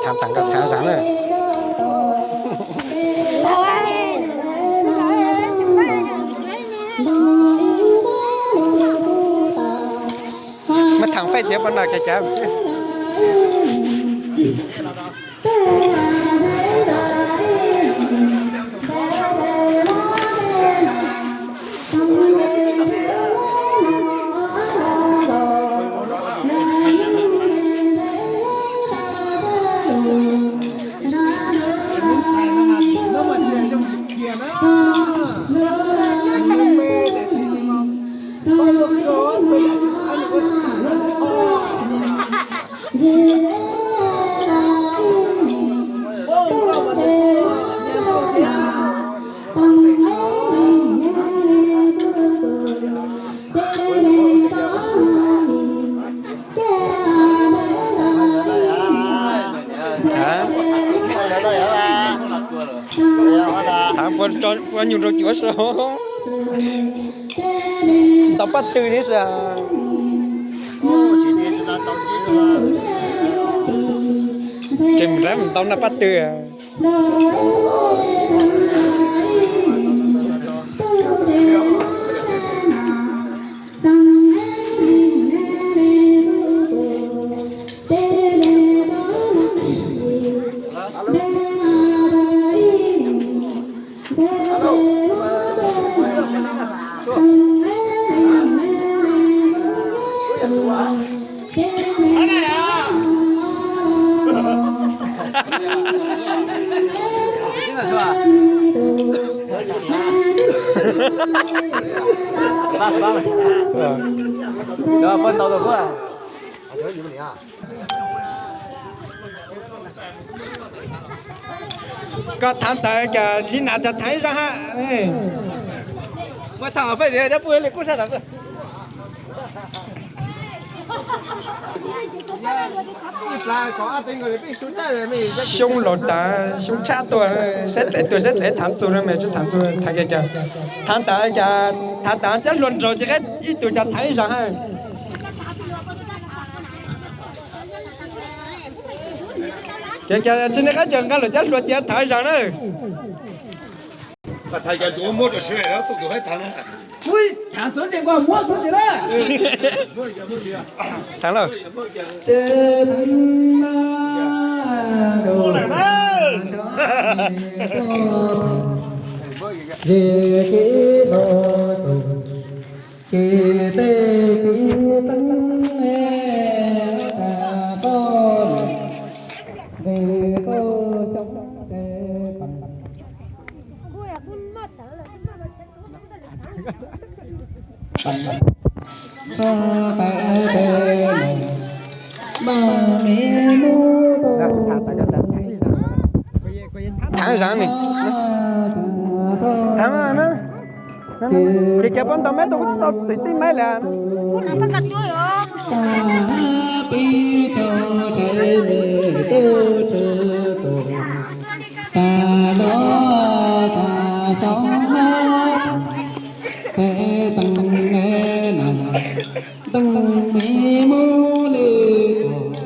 Tham tag nrho tham zaj na. Mas tham fej thiab pab no cav cav. Tham puas nyuj rau cuav sas. Tau pab twg ne sas. Ces mus rab mus tau noj pab twg. Koj tham tas cas li nas cas tham ib zaj hab. Xyoo laus tas xyoo tshab tuaj, saib dlej tuaj saib dlej tham txug no mas tsi tham txug tham cas. Tham tas cas, tham tas cab hlua nraug ces ib tug cas tham ib zag hab. Ces cas tsi nqa caag nqa lug cab hlua cia tham zag na. Tham lawm. Tham zag ne. Tham na. Ces kiag pab ntau meb tuaj kuv tsis tau tim tij meb li. Peb caug tsev me tub tswv tus, tas los tas xyoo mab, peb teeb me nas, teeb me mub lwj tus,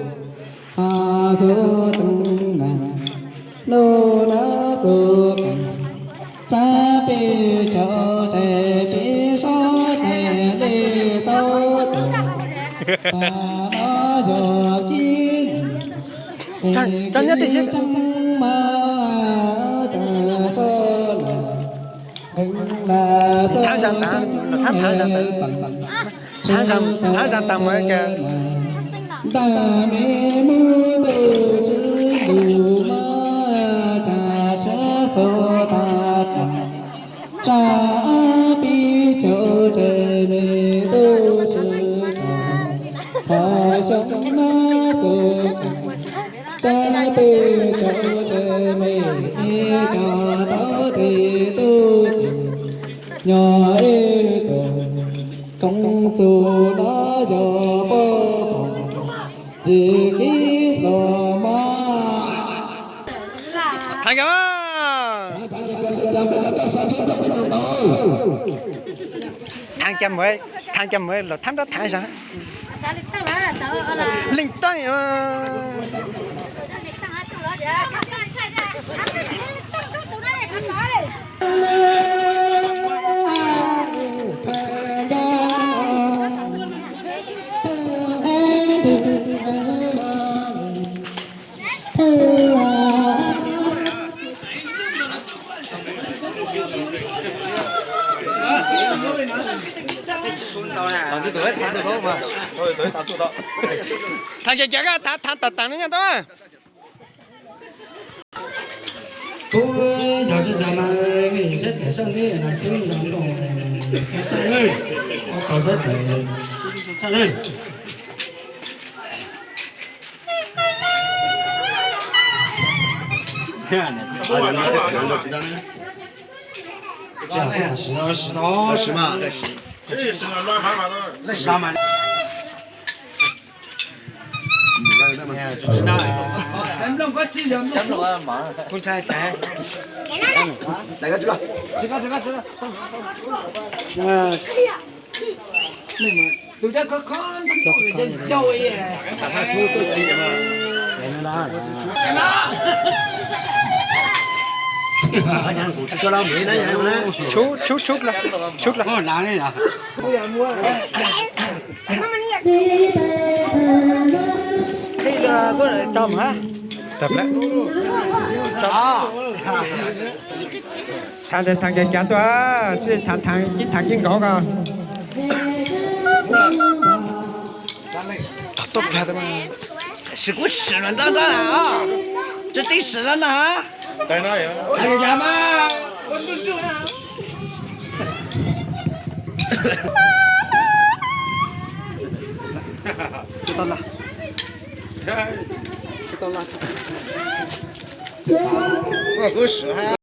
ho txug teeb nas, lub nab txug qees, tsab peb caug tsev peb sab qees li tau tus, tas los yog kib, es kib tseeb mas tas txog lawm. Thab zaj tas, thab, thab zaj tas, thab zaj, thab zaj tas mus. Ntaj me muab tuj tswb ntuj mab, cas tsab txog tas qas, tsab pib caug tsev me tuj tswb tas, thov xyoo nab txug tas, tsab pib caug tsev me ib co tau tes tuj tes, nyob ib tug koob txug nab yog poj poom ntsis kib hlo mab. Thaaj kiag, thaaj kiag mus, thaaj kiag mus, los thab nrab thab zaj. Leej Teej. Thab kiag, thab, thab tas tas ne nyob tau. Kuv yog tsis yog mas mej saib tes sab neb no kuv yog nkoos tau sab tes sab lej. Tshub, tshub, tshub dlawg, tshub dlawg. Thaaj tes thaaj cav cav tuaj, thaaj thaaj ib thaaj kib nkaus ko. Sim kuv sim los nrab nrab na, tseeb tseeb sim los na. Tsis tau laj, tsis tau laj.